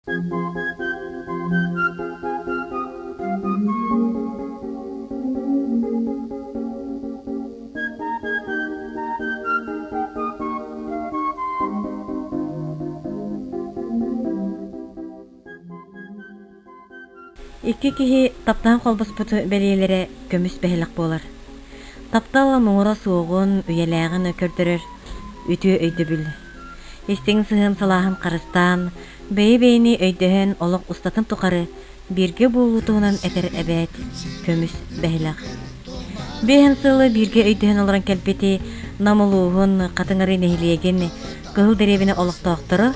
Икки киһи таптаан холбоспут бэлиэлэрэ көмүс бэһилэх буолар. Таптал муҥура суоҕун, үйэлээҕин көрдөрөр үтүө өйдөбүл. Истиҥ сыһыан сылааһын харыстаан, бэйэ-бэйэни өйдөһөн олох устатын тухары бииргэ буолуу туһунан этэр эбээт көмүс бэһилэх. Биэһэн сылы бииргэ өйдөһөн олорон кэлбити Нам улууһун Хатыҥырыы нэһилиэгин Кыһыл дэриэбинэ олохтоохторо,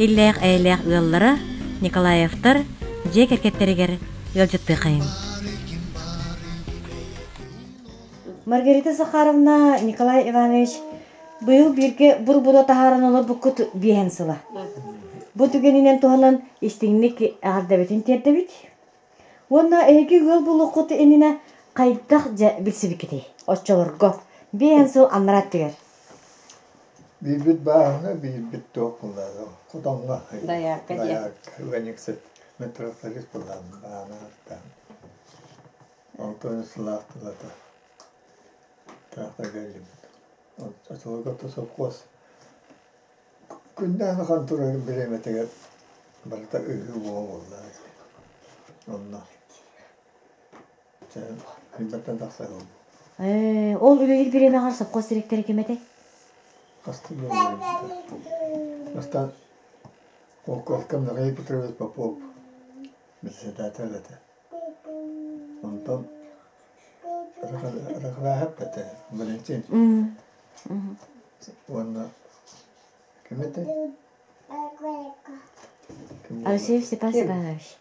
иллээх-эйэлээх ыаллара Николаевтар дьиэ кэргэттэригэр ыалдьыттыахайыҥ. Маргарита Захаровна, Николай Иванович, быйыл бииргэ бур-буруо таһааран олорбуккут биэһэн сыла. Бу түгэнинэн туһанан истиҥник эҕэрдэбитин тиэрдэбит. Уонна эһиги ыал буолуоххут иннинэ хайдах дьэ билсибиккитий оччолорго биэһэн сыл аннараа өттүгэр? Биирбит бааһына, биирбит туох буолла хотоҥҥо Дайаакка диэн. Дайаакка ыанньыксыт метрополит буоллаан баана аттаан. Онтон сылаах тылата таахтарга илдьибит. Оччолорго совхоз күннээн ахан турар бириэмэтигэр барыта ыһыы буола Онно Химбаттан тахсар Ээ, ол үлэлиир бириэмэҕэр совхоз дириэктэрэ ким этэй? Хастыы буолар Бастаан холкуоска Михаил Петрович Попов председатель этэ. Онтон Рахлааһап этэ, Валентин. Уонна ким этэй? Алексеев Степан Степанович.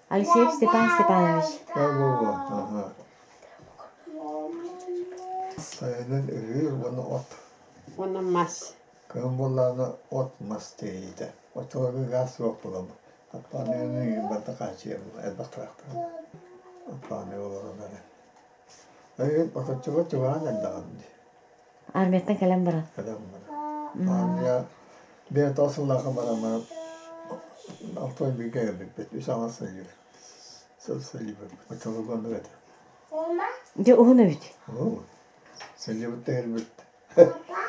Алексеев Степан Степанович. Ага. Сайынын ыһыыр уонна от. Уонна мас. Кыһын буоллаҕына от мас тиэйиитэ. Оччолорго гаас суох буолан Аппааныгын барыта хааччыйар элбэх трактор. Аппааны олорон эрэ. Айын оточчуга чугаһаан эрдэҕим дии. Армияттан кэлэн баран. Кэлэн баран. Армия биир тоҕус сыллаахха баран баран алтан бииргэ кэлбиппит. Үс аҥар сылдьыбыт. Сыл сылдьыбыппыт. Оччолорго оннук этэ. Дьэ уһун эбит. Сылдьыбыт да кэлбит.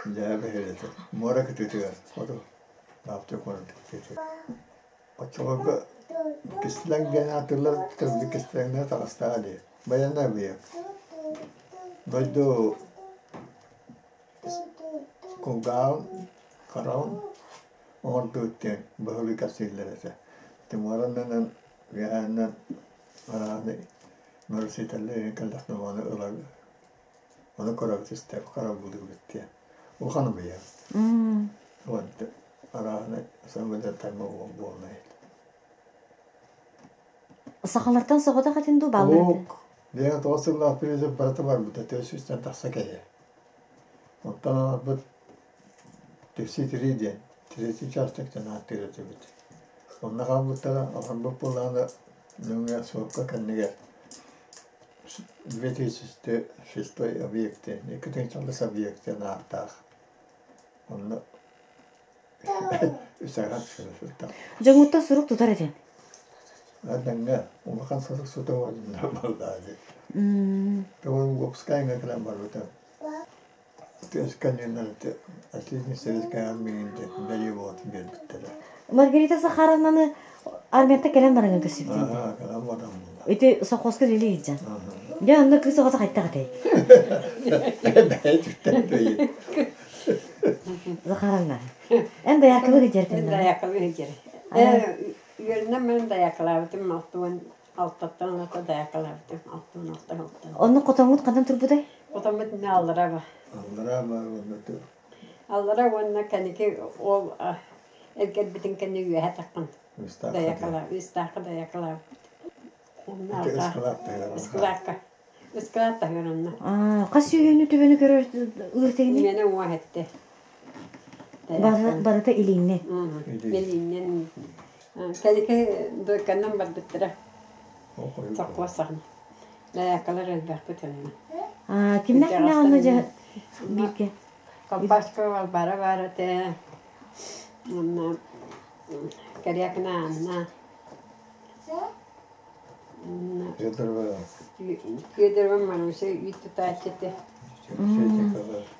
Дьээбэ этэ. Муора кытыытыгар. Хоту Лаптык куорат кытыытыгар. Оччолорго кистэлэҥ диэн ааттыыллар кырдьык кистэлэҥнэрэ таҕыстаҕа дии. Байанай быйыл. Дойду кулгааҕын, хараҕын оҥордубут диэн быһылыы кэпсииллэр этэ. Тимуранынан, үөһээннэн арааны нарушителлэр кэллэхтэринэ ону ылар ону көрөбүт истэбит харабыллыыбыт диэн. Улахан быйыл. Вот арааһынай самыдатайма буолнай. Сахалартан соҕотох этин дуу бааллар этэ? Диэн тоҕус сыллаах призыв барыта барбыта 400-тэн тахса киһи. Оттон аларбыт Тикси три диэн третий участок диэн ааттыыр этибит. Онно хаалбыттара аларбыт буоллаҕына нөҥүө суопка кэннигэр 2006 объект диэн икки тыһыынчалыс объект диэн ааттаах. Онно Дьоҥҥуттан сурук тутар этиҥ? Дэҥҥэ улахан сурук сута буолла дии. Уопускайга кэлэн барбыта. Маргарита Захаровнаны армияттан кэлэн бараҥҥын көрсүбүтүҥ Ити совхозка үлэлии сылдьан. Дьэ онно кыыс оҕото хайдах этэй? Захаровна, эн дояркалыы сылдьар Дояркалыы сылдьар. Үөрэнэн баран дояркалаабытым алтуон алтаттан ылата дояркалаабытым алтуон алта алтан. Онно хотоҥҥут ханан турбутай? Хотоммут иннэ аллара ба. Аллара ба уонна Аллара уонна кэнники ол эргэрбитин кэннэ үөһэ таххан дояркалаа ыыстаахха дояркалаабыт. Ыскылаакка. Ыскылаат таһыгар онно. Хас сүүһүнү төбөнү көрөр ыыр тигини? Миэнэ уҥуох этте. Барыта илииннэн. Илииннэн. Кэлики дойканнан барбыттара. Соккуос саҕана. Лаякалар элбэхпит онно. Кимнээх кимнээх онно дьэ бииргэ? Колпашка Балбара баар этэ. Онно Корякина Анна. Федорова. Федорова Маруся үүт тутааччы этэ.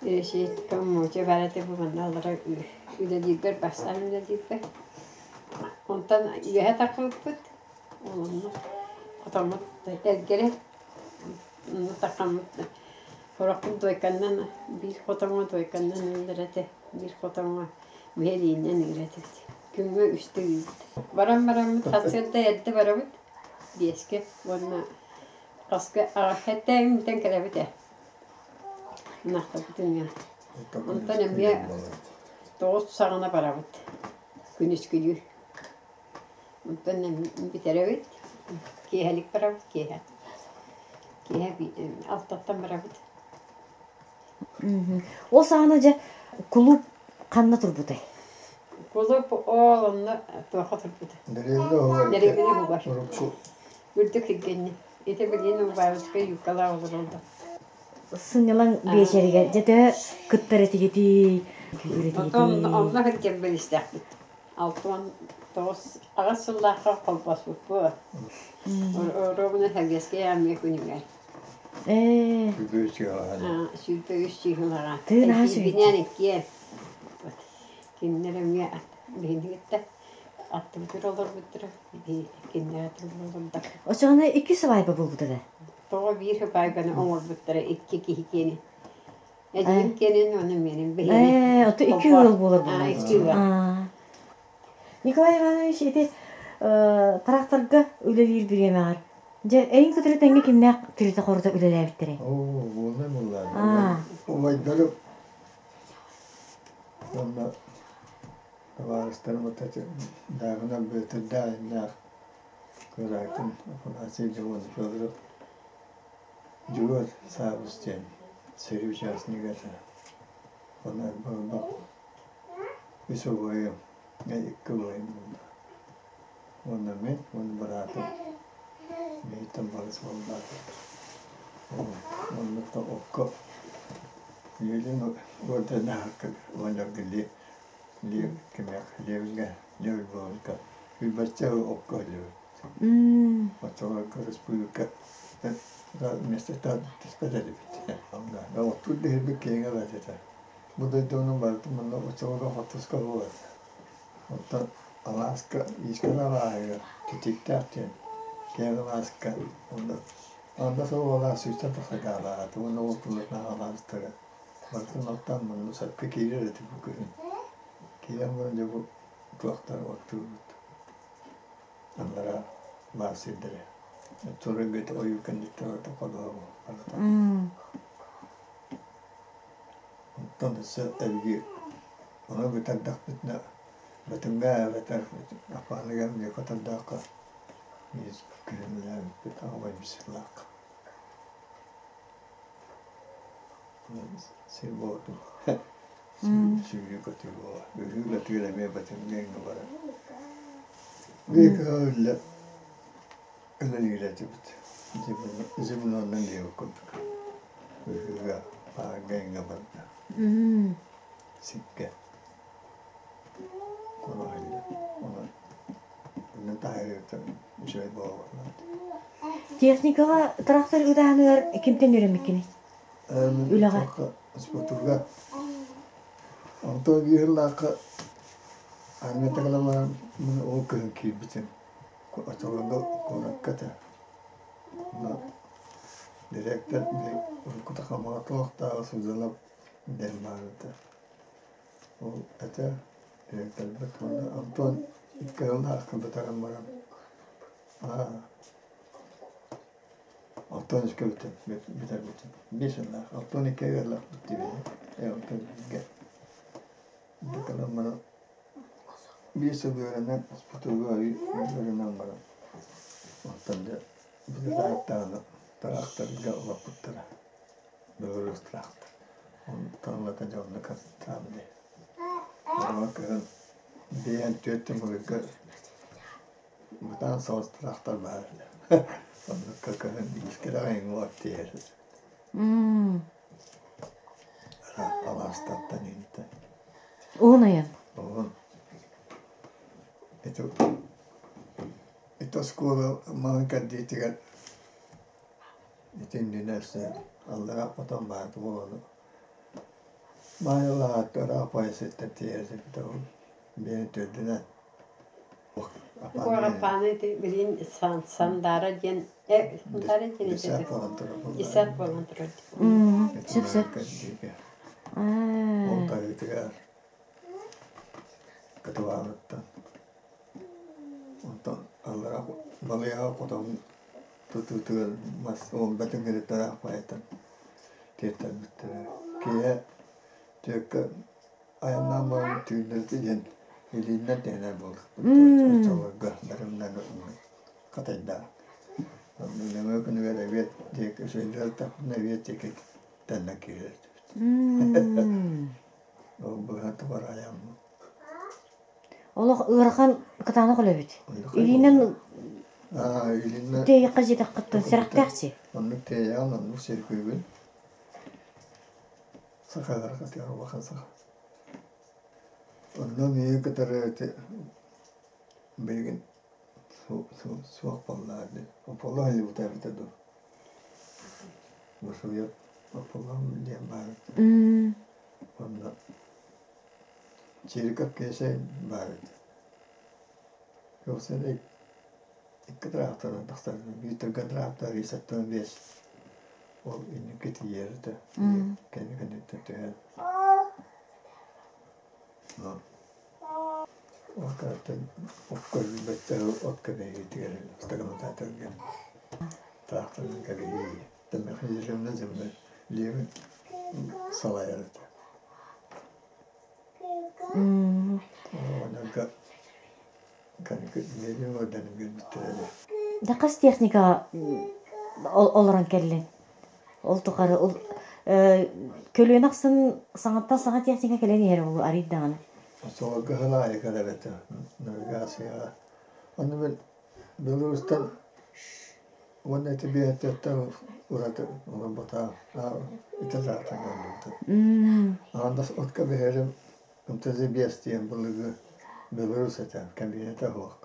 Решетникова Мотя баар этэ бу манна олорор үлэлиирбэр бастаан үлэлиирбэр. Онтон үөһэ таххыбыппыт. Онно хотоммут эргэрэ онно таххаммыт сорохпут дуойканнан биир хотоҥҥо дуойканнан ыыллар этэ, биир хотоҥҥо биһэлиинэн ыыр этибит. Күҥҥэ үстэ ыыбыт. Баран бараммыт сарсыарда эрдэ барабыт биэскэ уонна хаска сэттээҥҥэ бүтэн кэлэбит ээ. Ынахтарбытын ыан. Онтон эмиэ 9 саҕана барабыт күнүскүлүү. Онтон бүтэрэбит, киэһэлик барабыт, киэһэ. Киэһэ алтаттан барабыт. Ол саҕана дьэ кулууп ханна турбутай? Кулууп ол онно туохха турбута? Дэриэбинэ уһугар. Дэриэбинэ уһугар. Урукку. Үрдүк иргэнни. Ити билигин Убаевскай юбкалаах олороллор. Сынньалаҥ биэчэригэр дьэ төһө кыттар этигитий? Отон онно кэлбит билистэхпит. 69 аҕыс сыллаахха холбоспуппут. Оруобуна Сэбиэскэй Армия күнүгэр. Ээ. 23 чыыһылаҕа. Тыын Эдьиийбинээн иккиэн. Кинилэр эмиэ биһини кытта аттыбытыгар олорбуттара. Кинилэр аттыбытыгар олордох. Оччоҕуна икки сыбаайба буолбута да? Тоҕо биир сыбаайбаны оҥорбуттара икки киһи киэнин. Эдьиийим киэнин уонна миэнин биһиэнин. Ээ, ото икки ыал буолар Аа, икки ыал. Аа. Николай Иванович ити тракторга үлэлиир бириэмэҕэр дьэ эйин кытары тэҥҥэ кимнээх тиритэ-хорута үлэлээбиттэрэй? Оо, буолла буолла. Аа. Убайдарым уонна табаарыстарым Дааҕына Бүөтүрдээх Кыраакын Афанасий Дьуон Федоров Дьугур Саабыс диэн сэрии участнига этэ. Онон буолбат үс убайым, икки убайым буолла. Уонна мин, уонна быраатым миигиттэн балыс буолбаатылар. Онно окко Ленин орденаахка оҕонньорго Лев кимиэх Левиҥҥэ Лев Львовичка Илбэччэ окко сылдьыбыт. Оччолорго республика вместе түспэт этибит. Оттуур дэһирбит киэҥэ бэрт этэ. Бу дойдунан барытын манна оччолорго хортуска буолар этэ. Оттон алааска, иискэн алааһыгар Титиктээх диэн киэҥ алааска онно онно сол алаас сүүстэн тахса гаалаах этэ уонна ол тулатынан алаастара барытын оттоон манна сөпкө киирэр этэ бу күһүн. Киирэн баран дьэ бу туохтар оттуурбут. Аннараа баар сирдэрэ. Турарга ойуу кэнниттэн ото ходуһа барыта. Онтон өссө эбиги ону бүтэрдэхпитинэ Бөтүҥҥэ эбэтэр Аппааныга эмиэ көтөрдөөххө биир күһүнүлээбиппит аҕабай бисылаах. Сир буолтун сүүрүү көтүү буолар. Үһүү көтүүр эмиэ Бөтүҥҥэ иҥнэ барар. Биир үлэ үлэлиир этибит. Зимноннан диэбит курдук. Үһүүгэ паарга иҥнэ барда. Сиккэ. Онон онон таһаарыыта үчүгэй буолуохтаах. Техникаҕа трактор ыытааһыныгар кимтэн үөрэммиккиний? Үлэҕэ. Спортуга. Онтон биир сыллаахха армията кэлэн баран ол кыһын киирбитим. Оччолорго куоракка этэ. Директор уруккута хамаҕа туохтааҕы сылдьалап диэн баар этэ. Ол этэ директорбыт уонна Антон икки сыллаахха бүтэрэн баран Алтан үскэ бүтэрбитим. Биир сыллаах. Алтан икки ыаллаахпыт диибин. Алтан бииргэ. Кэлэн баран биир сыл үөрэнэн, СПТУга үөрэнэн баран оттон дьэ бүтэрээт тыраахтарга олорбуттара. Беларусь тыраахтар. Онтон ылата дьэ онно кастаан дии. Оҕо кыһын биээн түөрт былыргы Бытаан соҕус тыраахтар баар этэ. Оннукка кыһын иискэлээх иҥуор тиэһэр. Алаастартан иҥтэ. Уһун айан. Уһун. Ити ити оскуола маһын кэрдиитигэр ити иннинэ өссө аллара хотон баар буолан Маайалаах ыраах поясыттан тиийэр этибит ол биэни төрдүнэн Аппааны ити билигин Сандаара диэн Сандаара диэн десят буолан турар десят буолан турар. Сөп-сөп. Ол тарыытыгар Кытылааныттан онтон аллара балыйаҕа хотон тутуутугар мас уолба түҥҥүрүттэр аахпайыттан тиэртэрбиттэрэ. Киэһэ түөккэ айаннаан баран түүннэри тиийэн илииннэн тэһинэр буолбут оччолорго бэлэмнэн хатайдаах. Онно нөҥүө күнүгэр эбиэт диэки үчүгэйдик ырыттахпына эбиэт диэки тэннэн киирэр этибит. Ол быһа тухары айаммыт. Олох ыарахан кытаанах үлэбит. Илиинэн илиинэн тиэйэххэ дьиэтэххиттэн сэрэхтээхчи. Оннук тиэйэҕин, оннук сиргүүгүн. Сахаларга тиэр улахан саха. Онно миигин кытары ити билигин суох буоллаа дии. Ополлоох илиибит эбитэ дуу. Бусуйа Ополлоох диэн баар этэ. Онно Чириков Киэсэ баар этэ. Көхсүн икки тыраахтарынан тахсар. Биир түргэн тыраахтар 85 ол инники тиийэр этэ. Кэнни кэнниттэн түһэн. Ол кэнниттэн окко билбэттэр от кэбиһиитигэр стагнататорга тыраахтарынан кэбиһии. Механизированная земля левый салайар этэ. Да хас техникаҕа олорон кэллиҥ? Ол тухары көлүөнэ ахсын саҥаттан саҥа техника кэлэн иһэр буолуо арый даҕаны. Оччолорго сыл аайы кэлэр этэ навигацияҕа. Онно мин Беларустан уонна ити биэтэттэн ураты олорботаҕым. Ити саатан көрдүбүтүм. Аан отка биһэрим МТЗ-5 диэн былыргы Беларусь этэ, кабинета суох.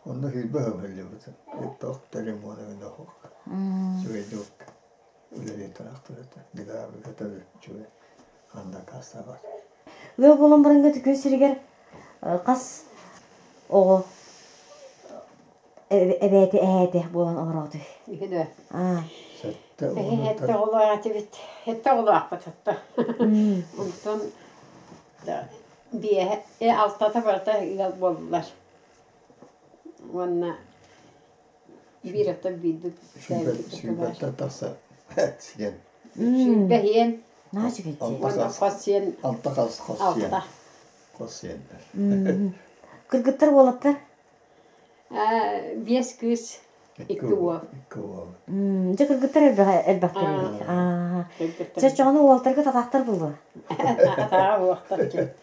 Онно сүүрбэ сыл сылдьыбытым. Туох да ремонт суох. Үчүгэйдик үлэлии тураахтар этэ. Гидравликата үчүгэй. Ханна кассабат. Ыал буолан бараҥҥа күн сиригэр хас оҕо эбээтэ эһээтэ буолан олороотуй? Иһинэ. Сэттэ оҕолоох этибит. Сэттэ оҕолоохпут хатта. Онтон биэһэ алтата барыта ыал буоллулар. Уонна биир аттан биирдик Сүүрбэттэн тахса сиэн. Сүүрбэ сиэн. Наһаа үчүгэйдик. Уонна хос сиэн. Алта хос сиэн. Хос сиэннэр. Кыргыттар уолаттар? Биэс кыыс, икки уол. Икки уол. Дьэ кыргыттар элбэхтэр эбит. Чэ чоҕону уолтарга татаахтар буолуо. Атааҕа уохтар дьэ.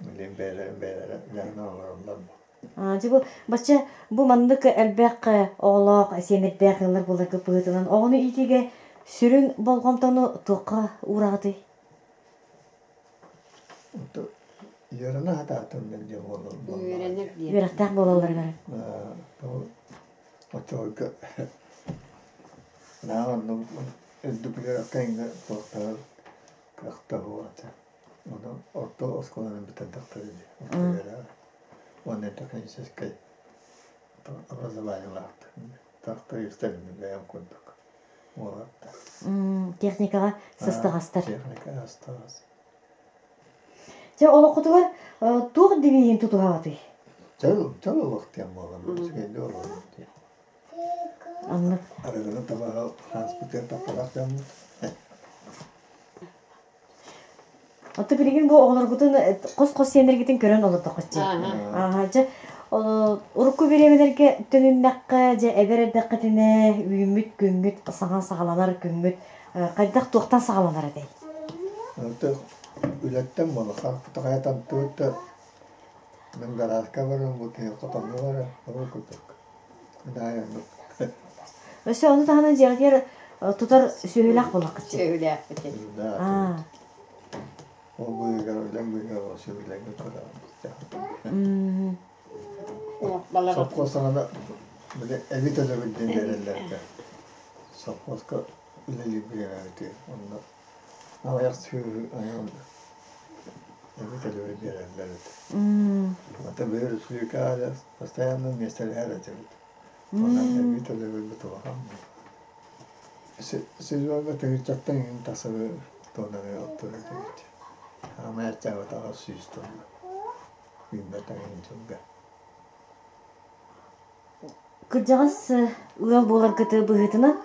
Билин бэйэлэрин бэйэлэрэ дьаһана олороллор. Дьэ бу бачча бу маннык элбэх оҕолоох сиэннэрдээх ыаллар буоларга быһыытынан оҕону иитиигэ сүрүн болҕомтону туохха уураҕытый? Үөрэнэ сатаатым мэлдьи буолар Үөрэнэр диэн. Үөрэхтээх буолалларыгар. Оччолорго наһаа оннук үрдүк үөрэххэ иҥнэ туохтаах кыахта суох этэ. Ону орто оскуоланы бүтэрдэхтэрэ дии. Орто үөрэҕи. Уонна техническэй образованиелаахтар. Трактористар бэйэм курдук уолаттар. Техникаҕа сыстаҕастар. Техника сыстаҕас. Дьэ олоххутугар туох девиһин тутуһаҕытый? Чөл чөл олох диэн буолар. Үчүгэйдик олоробут диэн. Оннук. Арыгыны табаҕы транспортер таппатах дьоммут. Оттон билигин бу оҕолоргутун хос-хос сиэннэргитин көрөн олордоххут дии. Ааһа, дьэ, урукку бириэмэлэргэ төнүннэххэ, дьэ, эбэр эрдэххитинэ, үүммүт күҥҥүт, саҥа саҕаланар күҥҥүт хайдах туохтан саҕаланар этэй? Үлэттэн буола хайатан туут мин гаражка баран бу киһи хотоҥҥо барар ол курдук. Өссө ону таһынан дьиэҕитигэр тутар сүөһүлээх буоллаххыт дии. Сүөһүлээхпит. Ол быыһыгар үлэм быыһыгар ол сүөһүлэргэ турабын. Сопхуос саҕана били эбит төлөбүр диэн биэрэллэр этэ. Сопхуоска үлэлиир бириэмэбитигэр онно аҕыйах сүөһү айан эбит төлөбүр биэрэллэр этэ. Ата били республикаҕа постоянно миэстэлэһэр этибит. Онон эбии төлөбүрбүт улахан буолла. Сезонга тыһыынчаттан иҥин тахсары тоннаны оттуур этибит. Хаамай аччаабатаҕа 100 тонна. Үүммэт эҥин дьылга. Кырдьаҕас ыал буоларгыт быһыытынан,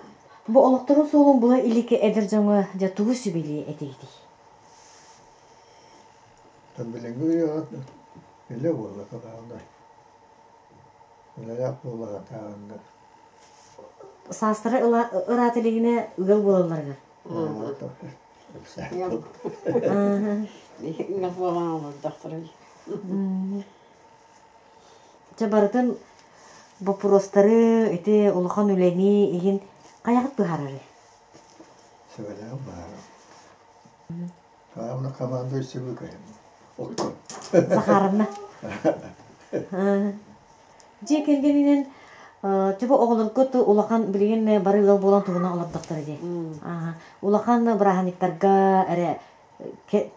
бу олохторун суолун була илик эдэр дьоҥҥо дьэ тугу сүбэлиэ этигитий? Билиҥҥи үйэҕэ үлэ буолла кылаабынай. Үлэлээх буоллаҕа таһааннар. Саастара ыраата илигинэ ыал буолалларыгар. Ыал буолан олордохторуй. Чэ барытын боппуруостары ити улахан үлэни иһин хайаҕыт быһаарарый? Сүбэлээх быһаарар. Хаамна команда үсүбү кэһин. Захаровна. Дьиэ кэргэнинэн типа оҕолоргут улахан билигин бары ыал буолан туһунан олордохторо дии. Улахан бырааһынньыктарга эрэ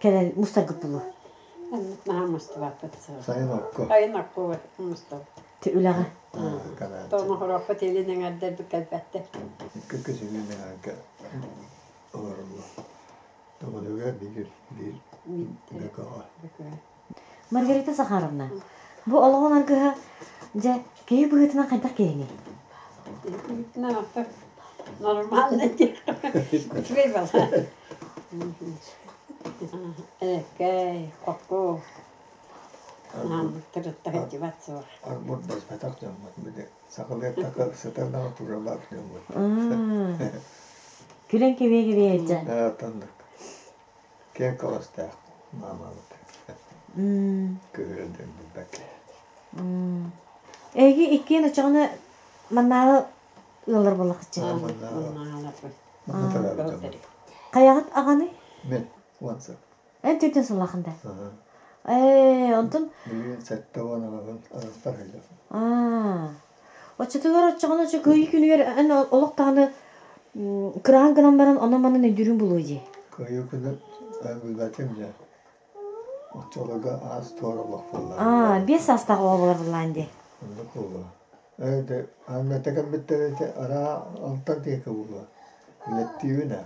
кэлэн мустаргыт буолуо. Наһаа мустубаппыт. Сайын окко. Сайын окко мустабыт. Үлэҕэ. Тоҕо хорохпут илин эҥэрдэрбит кэлбэттэр. Икки күн эҥэргэ олороллор. Тоҕонугар биир биир бөкөҕө. Маргарита Захаровна, бу олоҕун аргыһа дьэ киһи быһыытынан хайдах киһиний? Быһыытынан охто нормально үчүгэй бала. Элеккэй, хокку, тырытта сылдьыбат суох. Арбур баспатах дьоммут били сахалыы така сытар даҕа туралаах дьоммут. Күлэн кэбиэ-кэбиэ сылдьан. Тоннук. Киэҥ кыластаах маамабыт. Күһүрэн билбэккэ. Эһиги иккиэн оччоҕуна маннааҕы ыаллар буоллахчы. Манна Хайаҕыт аҕаный? Мен 10 сыл. Эн төрдүн сыллаахын да? Ээ, онтон Билигин 70 аҕабын аҕыспар сылдьабын. Аа. Оччотугар оччоҕуна оччо кыайыы күнүгэр эн олох даҕаны кыраан гынан баран онон-манан өйдүүрүҥ буолуо дии. Кыайыы күнү билбэтим дьэ. Оччолорго аас туор олох буолла. Аа, 5 саастаах оҕо буолар буоллаан дии. Оннук буолуо. Ээ, де анна кэлбиттэр ити араа алтан диэки буолуо. Билэттиибин аа.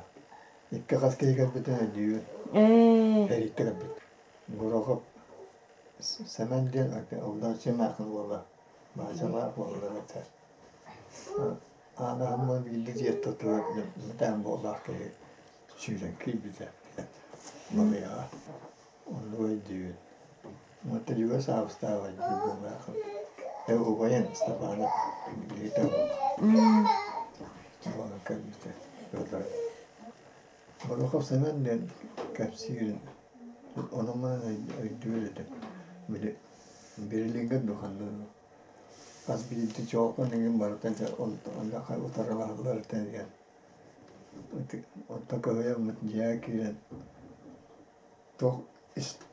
Икки хас киһи кэлбитин өйдүүбүн. Ээ. Эриттэ кэлбит. Горохов Сэмэн диэн Огдооччу эмээхсин уола Баачалаах буоллар этэ. Аанаһыммын биирдэ дьиэттэ турар мэтээн буоллаах киһи сүүрэн киирбитэ. Балыйаҕа. Оннук өйдүүбүн. Уонна Люба Саабыстаах өйдүүр буоллаахын. Э убайын Степанов билиитэ буолан кэлбитэ. Горохов Сэмэн диэн кэпсиирин онон-манан өйдүүр этим. Били Берлиҥҥэ духанна хас биирдии чоокон иҥин барыта дьэ онно утарылаһаллар этэ диэн. Онтон кыһыйаммыт дьиэҕэ киирэн туох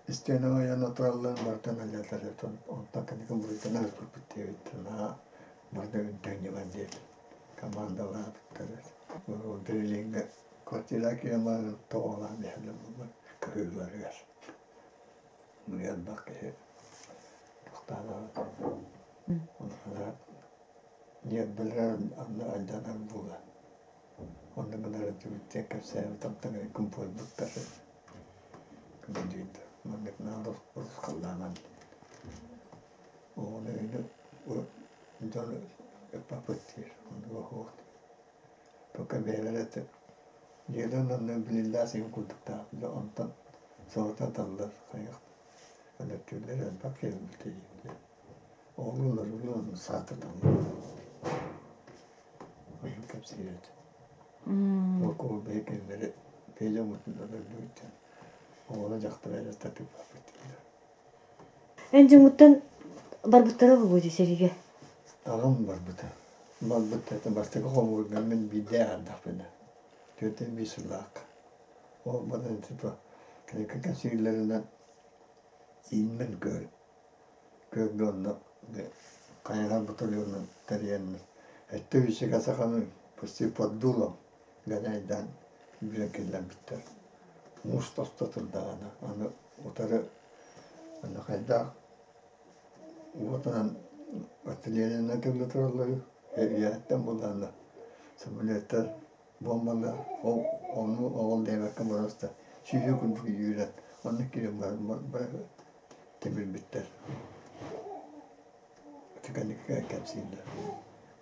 истиэнэҕэ ыйан туралларын барытын ыллатар онтон кэнники буруйданан ылбыппыт диэбиттэр наһаа барыта үнтэҥньимэн диэт командалаабыттар. Берлиҥҥэ квартираҕа киирэн баран тоҕуолаан иһэллэр буолбут кыһыыларыгар. Элбэх киһи тохтообот. Онно ньиэрбэлэр анна алдьанар буолар. Онно гынар этибит кэпсээбит онтон өйгүн буойбуттар. Күндүйдэ. Маннык наада урусхаллааман. Оҕону өйүнү дьону ыппаппыт диир. Оннуга суох. Пока бэйэлэрэ этэ дьиэлэрин онно билиллээх син курдуктаах. Онтон соһутаталлар хайах өлөттүүллэр элбэх киһи өлбүтэ дииллэр. Оҕолор саататаллар. Ойун кэпсиир этэ. Ол бэйэ кинилэри бэйэ дьоммутун өлөрдүбүт диэн оҕолор дьахтара эрэ татыппаппыт дииллэр. Эн дьоҥҥуттан барбыттара буолуо дии сэриигэ? Аҕам барбыта. Барбыт это бастакы хомуурга мин биирдэ аһардахпына. 45 сыллаахха. Ол баран типа кинигэ кэпсииллэринэн иинмэн көр. Көргө онно Хайаҕар батальонун тэрийэннэр өттө үсүгэ саханы почти под дулом гоняйдаан үүрэн киллэрбиттэр. Муус тосто турдаҕына аны утары аны хайдах уотунан артиллериянан тылла тураллар үөһэттэн буллаҕына самолеттар буомбалар ол ону ол диэбэккэ просто сүүһү курдук үүрэн оннук киирэн баран тимирбиттэр. Ити кэпсииллэр.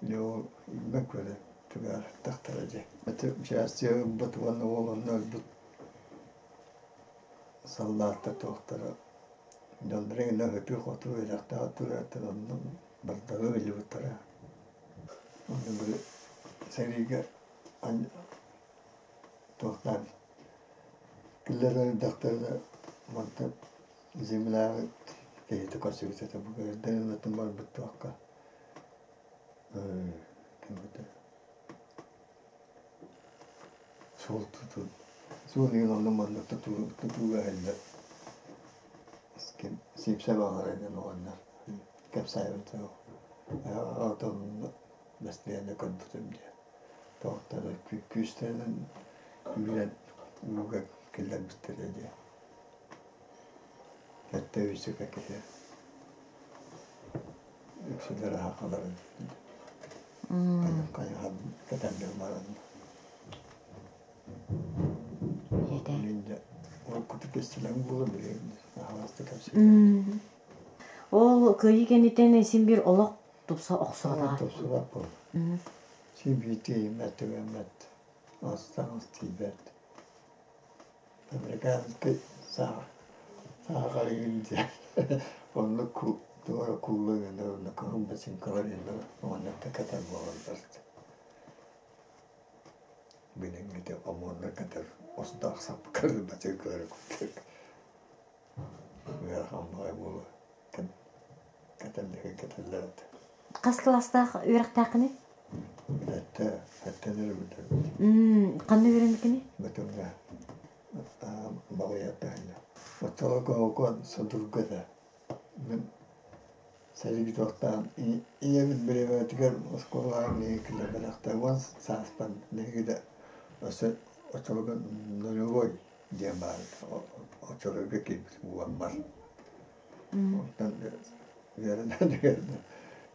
Дьэ ол илбэт көрө түгээртахтара дьэ. Ити участие ылбыт уонна уол онно өлбүт саллааттар туохтара дьонноро гына ытыы-хотуу үрэхтээх турааттар онно бардары ыйыбыттара. Онно били сэриигэ туохтаан киллэрэн эрдэхтэринэ мантан земляҕа киһитэ көрсүбүт этэ бу эрдэн ылатын барбыт туохха ким этэ суол тутуу суол иһин онно манна тутууга иһиллэр ким сиипсэ баҕара диэн оҕонньор кэпсээбитэ отон бэстилиэнэ көрбүтүм диэн туохтара күүстэринэн үүрэн ууга киллэрбиттэрэ диэн Сэттэ үсүкэ киһи үксүлэр аһахаларын хайыһан кэтэллэр баран уруккуту кэстилэн буола билигин аһаҕастык кэпсиир. Ол кыайыы кэнниттэн син биир олох тупса охсуодаҕа. Тупсубат буол. Син биир тиийиммэт түгэммэт ас-таҥас тиийбэт. Американскай саахарыгын диэн оннук туора куулла гына уонна кыһыл бачыыҥкалар иһэллэр уонна кэтэр буолаллар билиҥҥитэ ОМОНнар кэтэр остоох саппыкары бачыыҥкалары курдук ыарахан баҕайы буолуо кэтэллэр кэтэллэр этэ. Хас кылаастаах үөрэхтээххиний? Сэттэ, сэттэн эрэ бүтэрбит. Ханна үөрэммиккиний? Бөтүҥҥэ Балыйаттаһына. Оччолорго окуон судургу этэ. Мин сэрии туохтаан ийэбит бириэмэтигэр оскуолаҕа миигин киллэрбэтэхтэр уон сааспар биһиги да өссө оччолорго нулевой диэн баар оччолорго киирбит уоммар. Онтон үөрэнэн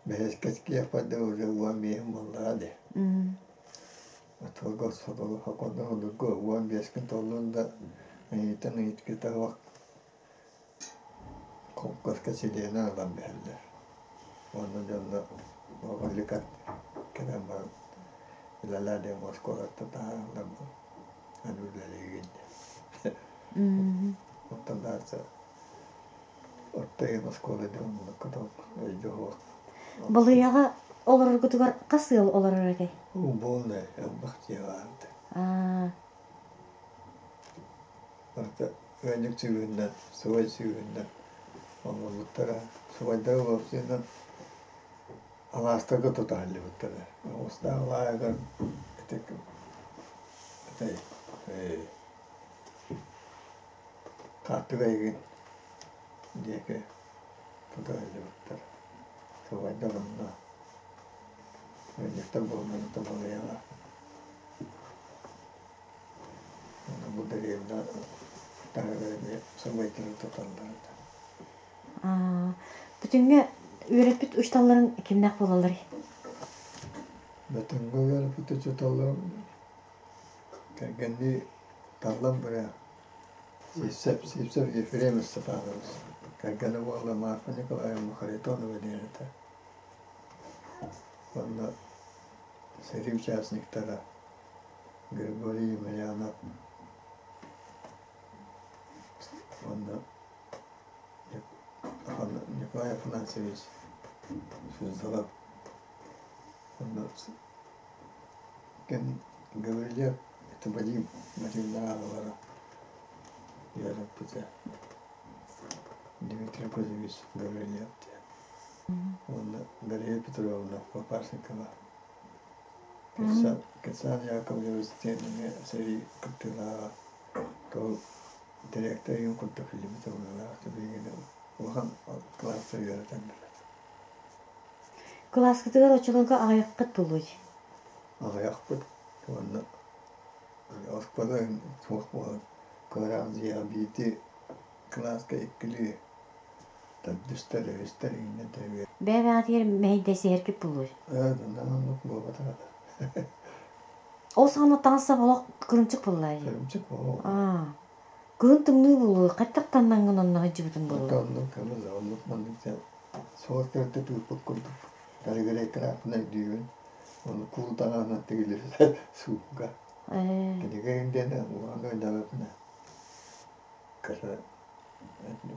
бэһискэ киэхпэр уже уон биэһим буоллаҕа дии. Оччолорго сокуоннар 15-кин толлун да ыйытан ыйыткыта суох холкуоска силиэнэ ылан биһэллэр. Уонна дьонно оҕоликат кэлэн баран үлэлээ диэн оскуолаттан таһаараллар аны үлэлиигин диэн. Оттон дальше орто иһин оскуола диэн оннукка өйдө суох. Балыйаҕа олороргутугар хас ыал олорор этэй? Буолла элбэх дьиэ баарда. Барыта ыанньык сүүһүнэн, субай сүүһүнэн оҥорбуттара. Субайдары уопсайынан алаастарга тута сылдьыбыттара. Оҕустаах алааһыгар ити этэй Хааттыга эйигин диэки тута сылдьыбыттар. Субайдар онно ыанньыктар буоллар тобулуйаҕа. Бу дэриэбинэ таһыгар эмиэ субайдары туталлар этэ. Бүтүҥҥэ үөрэппит учууталларыҥ кимнээх буолалларый? Бөтүҥҥэ үөрэппит учууталларым кэргэннии Таллан Бүрэ, Сивцев, Сивцев Ефрем Степанович, кэргэнэ буолла Марфа Николаевна Харитонова диэн этэ. Уонна сэрии участниктара Григорий Емельянов уонна Николай Афанасьевич Суздалов уонна ким Гаврильев это Вадим Вадимнаҕалара үөрэппитэ Дмитрий Кузьмич Гаврильев диэн уонна Дарья Петровна Папашникова Кирсан Яковлевич диэн эмиэ сэрии кыттыылааҕа ол дириэктэр игин курдук илдьибитэ быһыылаах билигин улахан кылаастар үөрэтэн билэр. Кылааскытыгар оччолорго аҕыйаххыт буолуой? Аҕыйахпыт уонна оскуола суох буолан кыараан дьиэҕэ биирдии кылааска иккилии төрдүстэр, үһүстэр иҥнэн тэбиэ. Бэйэ-бэйэҕитигэр мэһэйдэсиһэргит буолуой? Ээ, оннук буолбатах этэ. Ол саҕана таҥас-сап олох кырыымчык буолла дии. Кырыымчык буолуо. Аа. Кыһын тымныы буолуо, хайдах таҥнаҥҥын онно сылдьыбытын буолуо? Оттон оннук кэмэ оннук маннык дьэ суол төрдө тыыппыт курдук кэлигирэйкэлээхпин өйдүүбүн. Ону куул таҥаһынан тигилирэ суукка. Ээ. Кинигэ диэн улахан өйдөөбөппүнэ кыра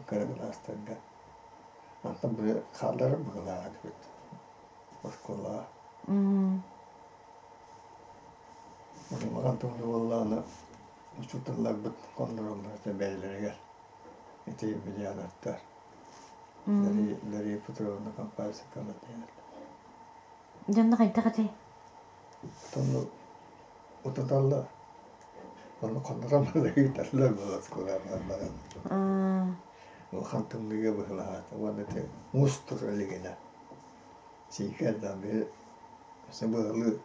кыра кылаастарга. Онтон били хаалларар быһыылаах этибит оскуолаҕа. Улахан тымныы буоллаҕына учууталларбыт хоннороллор этэ бэйэлэригэр ити бильярдтар Дария Петровна Компасикова диэн. Дьонно хайдах этэй? Онно утуталлар. Онно хоннорон ыыталлар буолар оскуолаҕа баран. Улахан тымныыга быһылаата уонна ити муус тура илигинэ сиикэрдээн били сыбыалыы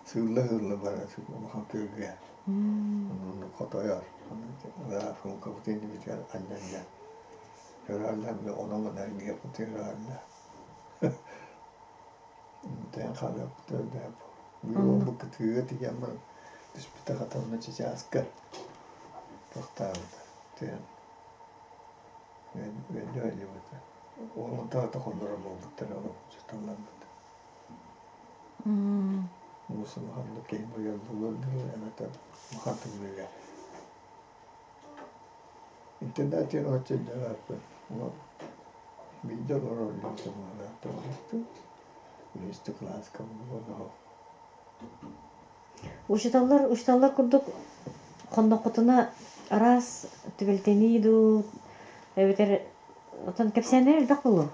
сыылла-сыылла барар улахан күөлгэ онно хотойор ыраах иннибитигэр анньан көрөөллөр онон эргиэхпитин көрөөллөр тээн хаалыахпыт өйдөөх бу кытыыга тиийэн баран түспүтэ хатанна чычааска тохтообута тыан үөннү өлүбүтэ уолунтаата хонноро буолбуттар ол сыталларбыт муус улаханнык киһи буйар буолуор дылы эбэтэр улахан тымныыга Интернат диэн оччо өйдөөбөппүн. Биирдэ олорор үһүс кылааска буолуо. Учууталлар учууталлар курдук хонноххутуна араас түбэлтэнии дуу эбэтэр оттон кэпсээннэр элбэх буолуо.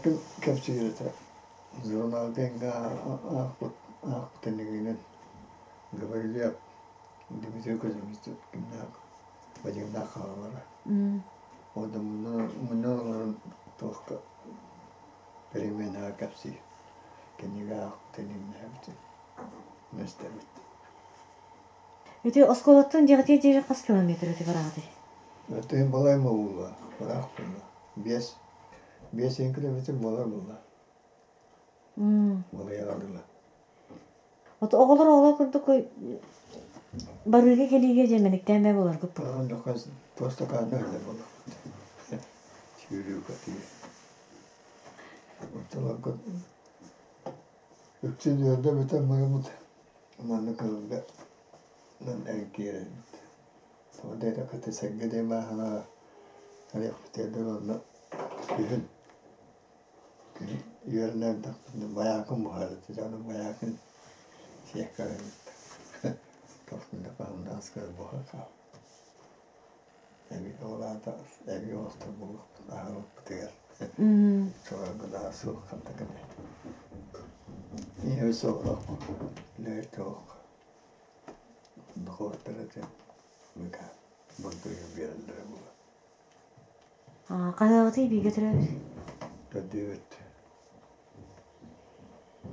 Ким кэпсиир этэ? Журнал диэҥҥэ аахпыт аахпыт иннигинэн Гаврильев Дмитрий Кузьмич кимнээх Вадимнаах хаалаллара. Уонна мунньан олорон туохха переменаҕа кэпсиир. Кинигэ аахпытын иҥнээбитин истэбит. Ити оскуолаттан дьиэҕитигэр диэри хас километр ити бараҕытый? Тыһын балай буолла, ыраах буолла. Биэс, биэс километр буолар буолла. Балайаҕа дылы. Вот оҕолор оҕолор курдук барыыга кэлиигэ дьэ мэниктээн бээ буоларгыт буолуо. Туостакаанна үлэ буолар. Сүүрүү көтүү. Оччолорго үксүн үөрдэ бүтэн бараммыт манна кылга эргиэрэбит. Тоҕо диэтэххэ сэргэ диэн бааһынаҕа кэлиэхпитигэр онно күһүн Үөрэнэрдэхпинэ байаакын буһар этэ, дьону байаакын сиэккэ эбит. Тохтун буһа хаал. Эбии ол аата эбии оҥостор буолуохпут аһылыкпытыгар. Чугас суох ханна гынай. Ийэбит соҕотох лөөр дохуоттара дьэ быка бурдугу биэрэллэрэ буолар. Хаһыаҕытый бииргэ төрөөбүт? Төрдүөбүт.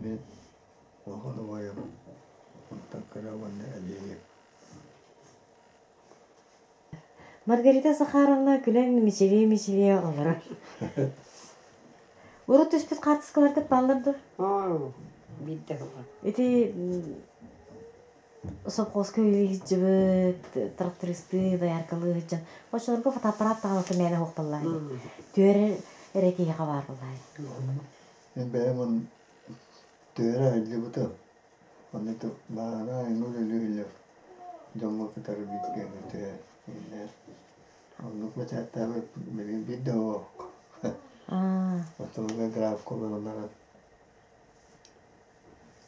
Мин улахан убайым, онтон кыра уонна эдьиийим. Маргарита Захаровна күлэн мичилийэ-мичилийэ олорор. Урут түспүт хаартыскаларгыт бааллар дуо? Оо, биирдэ суоҕа. Ити Сопхуоска үлэлии сылдьыбыт, трактористыы, дояркалыы сылдьан, оччолорго фотоаппарат даҕаны мээнэ суох буоллаҕа дии. Түөрэ эрэ киһиэхэ баар буоллаҕа дии. Мин бэйэм он түөрэ сылдьыбытым. Онно баара үлэлииллэр дьоҥҥо кытары бииргэ түһэ иннэ. Оннук бэчээттээбит билигин биир да суох. Оччолорго графика олорон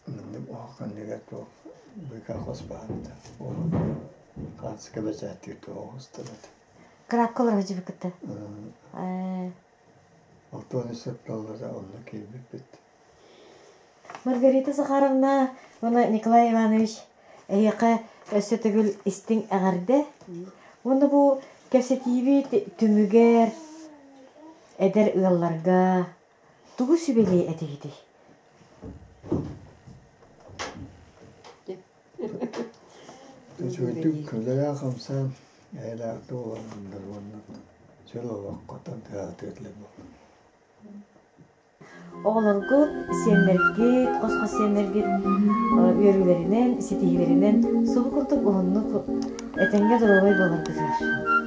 Маннык улаханныгар туох быыкаа хос баһарда. Хаацка бэчээттиир туох оҕустарат. Кыраапка олорор кытта. Алтан сытталлара онно киирбиппит. Маргарита Захаровна уонна Николай Иванович эһиэхэ өссө төгүл истиҥ эҕэрдэ. Уонна бу кэпсэтиибит түмүгэр эдэр ыалларга тугу сүбэлиэ этигитий? Үчүгэйдик үлэлээн-хамсаан, эйэлээхтик олордуннар уонна чөл олоххо тыаһатыылар буоллун. Оҕолоргут, сиэннэргит, хос-хос сиэннэргит үөрүүлэринэн, ситиһиилэринэн субу курдук уһуннук этэҥҥэ доруобай буоларгытыгар.